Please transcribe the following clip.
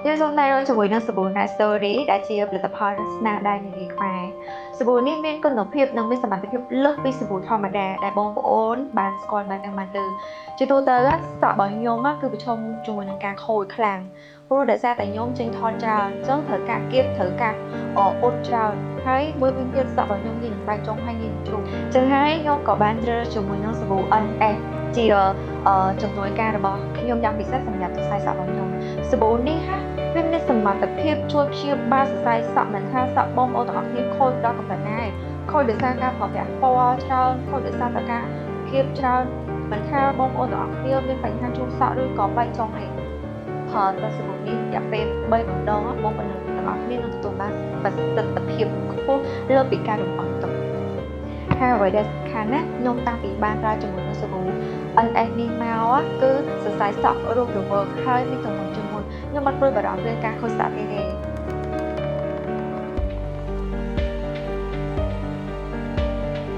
យើងសូមណែនាំជាមួយនឹងសាប៊ូ Nastory ដែលជាផលិតផលស្នាដៃនារីខ្មែរសាប៊ូនេះមានគុណភាពនិងមានសមត្ថភាពលើសពីសាប៊ូធម្មតាដែលបងប្អូនបានស្គាល់បានទាំងបានលើជាទូទៅសក់របស់ខ្ញុំគឺប្រឈមជាមួយនឹងការខូចខ្លាំងព្រោះដោយសារតែខ្ញុំចេញថតច្រើនអញ្ចឹងត្រូវការគៀបត្រូវការអ៊ុតច្រើនហើយមួយវិញទៀតសក់របស់ខ្ញុំងាយនឹងបែកចុងហើយងាយនឹងជ្រុះអញ្ចឹងហើយខ្ញុំក៏បានជ្រើសរើសជាមួយនឹងសាប៊ូ NS ជាជំនួយការរបស់ខ្ញុំយ៉ាងពិសេសសម្រាប់សរសៃសក់របស់ខ្ញុំសាប៊ូនេះហាវាមានសមត្ថភាពជួយព្យាបាលសរសៃសក់មិនថាសក់បងប្អូនទាំងអស់គ្នាខូចដល់កម្រិតណាឯងខូចដោយសារការប្រើប្រាស់ពណ៌ច្រើនខូចដោយសារតែការគៀបច្រើនមិនថាបងប្អូនទាំងអស់គ្នាមានបញ្ហាជួសសក់ឬក៏បែកចុងឯងផលតែសាប៊ូនេះរយៈពេល3ម្ដងបងប្អូនទាំងអស់គ្នានឹងទទួលបានប្រសិទ្ធភាពខ្ពស់លើសពីការរំពឹងទុកហើយអ្វីដែលសំខាន់ណាខ្ញុំតាំងពីបានប្រើជាមួយនឹងសាប៊ូ NS នេះមកគឺសរសៃសក់រស់រវើកហើយមានទម្ងន់ជាងមុនខ្ញុំអត់ព្រួយបារម្ភរឿងការខូចសក់ទេទេ។